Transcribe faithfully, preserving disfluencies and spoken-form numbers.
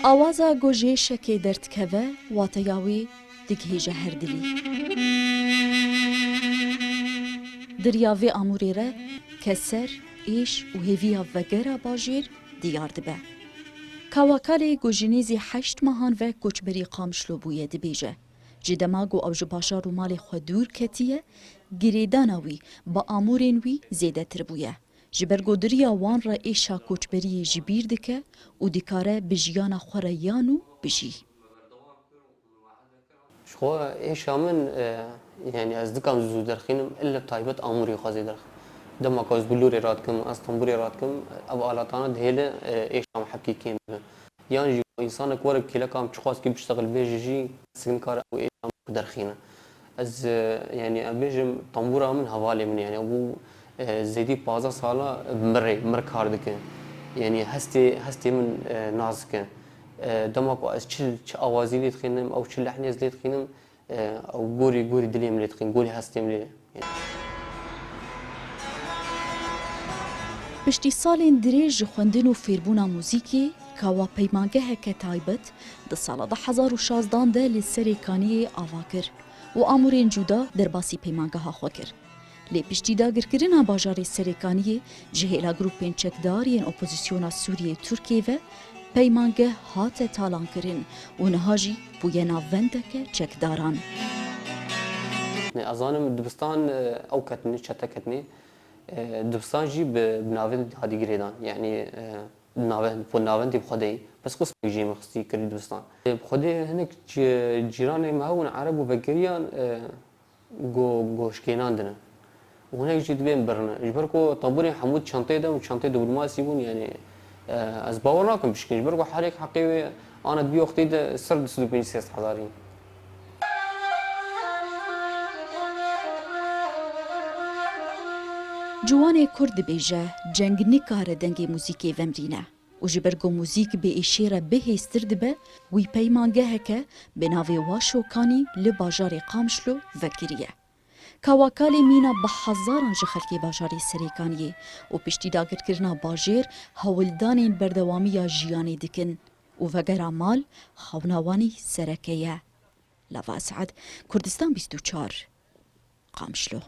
Awaza ku ji êşekê derdikeve, wateya wî digihêje her dilî. Di riya vê amûrê re keser, êş û hêviya vegera bajêr diyar dibe. Kawa Kalê ku ji nêzî heşt mehan ve koçberî Qamişlo bûye dibêje, ji dema ku ew ji bajar û malê xwe dûr ketiye, girêdana wî bi amûrên wî zêdetir bûye. Ji ber ku di riya wan re êşa koçberiyê ji bîr dike û dikare bi jiyana xwe re ya nû bijî. Ji xwe êşa min, e, yanî ez dikarim zû derxînim, ille bi taybet amûrê xwe zê derxînim. Dema ku ez bilûrê radikim, ez tembûrê radikim, ev alatane dihêlin, e, êşa min hebkî kêm dibe. Yan jî ku însanek were kêleka min çiqas kî biştexil bêje jî, ez nikare ew êşa min derxîne. Ez, e, yanî em bêjim, tembûra min hevalê min e, yanî ew, e, zêdî pazdeh sala bi min re, bi min re kar dike. Yanî hestê, hestê min, e, nas dike. E, dema ku ez çi, çi awazî lê dixînim, ew çi lehnê ez lê dixînim, e, ew gorî, gorî dilê min lê dixîn, gorî hestê min lê. Piştî salên dirêj ji xwendin û fêrbûna muzîkê, Kawa peymangeheke taybet di sala du hezar û şazdan de li Serêkaniyê ava kir û amûrên cuda derbasî peymangeha xwe kir. Lê piştî dagirkirina bajarê Serêkaniyê ji hêla grûpên çekdar yên opozisyona Sûriyê Tirkiyê ve peymangeh hate talankirin û niha jî bûye navendeke çekdaran. Ne, ez zanim dibistan, e, ew ketine, çete ketine. E, dibistan jî bi, bi navend hadî girêdan. Yanî, e, navend, bi navendê bi xwe de yî. Bes qismek jî min xistî kirî dibistan. E, bi xwedê hinek cî-, cîranê me hebûn, Ereb û vekiriyan, e, go-, goşkênan dine. Û hinek jî dibên birine. Ji ber ku tembûrên hemû çanteyê de û çanteyê diplomasî bûn, yanî, e, ez bawer nakim bişkin. Ji ber ku herêk heqê wê ana di vî wextê de ser du sed û pêncî sê sed hezar in. Ciwanê Kurd dibêje, ceng nikare dengê muzîkê vemrîne. Û ji ber ku muzîk bi êşê re bihêztir dibe, wî peymangeheke bi navê Waşo Kanî li bajarê Qamişlo vekiriye. Kawa Kalê mîna bi hezaran ji xelkê bajarê Serêkaniyê û piştî dagirkirina bajêr hewldanên berdewamiya jiyanê dikin û vegera mal xewna wan î sereke ye. Lava Esad, Kurdistan bîst û çar, Qamişlo.